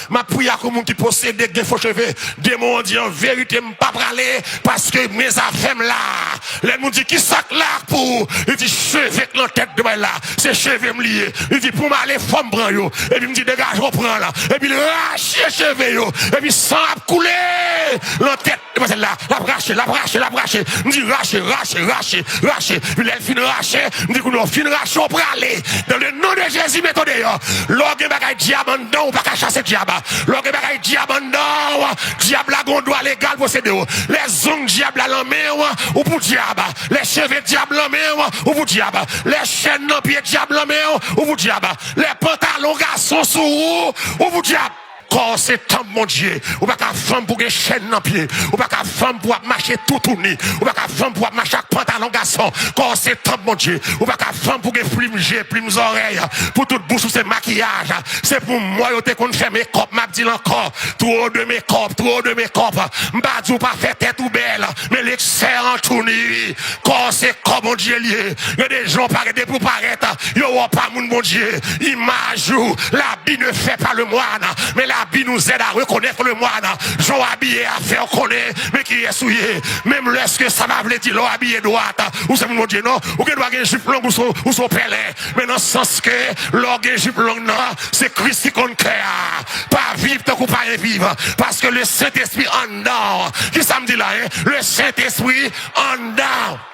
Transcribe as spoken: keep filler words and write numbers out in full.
M ap priye ak yon moun ki posede, gen fo cheve. Demon an di, an verite, m pa prale, paske men zafè m la. Lè moun di, ki sa k la pou ou? Li di, cheve k nan tèt de bay la, se cheve m li ye. Li di, pou m ale, fò m pran yo. Epi m di, degaje w, pran la. Epi l rache cheve yo. Epi san ap koule nan tèt demwazèl la. L ap rache, l ap rache, l ap rache. M di, rache, rache, rache, rache. Epi lè l fin rache, m di, kounye a w fin rache, w prale. Dans le nom de Jésus, mete w deyò. Lè w gen bagay dyab anndan w, ou pa ka chase dyab. Lè w gen bagay dyab anndan w, dyab la gon dwa legal posede w. Lè zong dyab la nan men w, ou pou dyab. Lè cheve dyab nan men w, ou pou dyab. Lè chèn nan pye dyab nan men w, ou pou dyab. Lè pantalon gason sou ou, ou pou dyab. Kò w se tanp Bondye. Ou pa ka fanm pou gen chèn nan pye. Ou pa ka fanm pou ap mache toutouni. Ou pa ka fanm pou ap mache ak pantalon gason. Kò w se tanp Bondye. Ou pa ka fanm pou gen plim je, plim zòrèy. Pou tout bouch ou se makiyaj. Se pou mò yo te konn fè mekòp. M ap di l ankò. Twò de mekòp, twò de mekòp. M pa di w pa fè tèt ou bèl. Men leksè an tou ni. Kò w se kò Bondye l ye. Gen de jan w parèt, depi w parèt, yo wè w pa moun Bondye. Imaj ou, l'habit ne fait pas le moine, mais l'habit nous aide à reconnaître le moine. Jan w abiye a fè w konnen men kiyès ou ye. Menm lèske sa pa vle di lè w abiye dwat, ou se moun Bondye, non. Ou gen dwa gen jip long, ou se, ou se pèlen. Men nan sans ke lè w gen jip long nan, se Kris ki konn kè a. Pa viv tankou payen viv. Paske le Sentespri anndan w. Kisa m di la, en? Le Sentespri anndan w.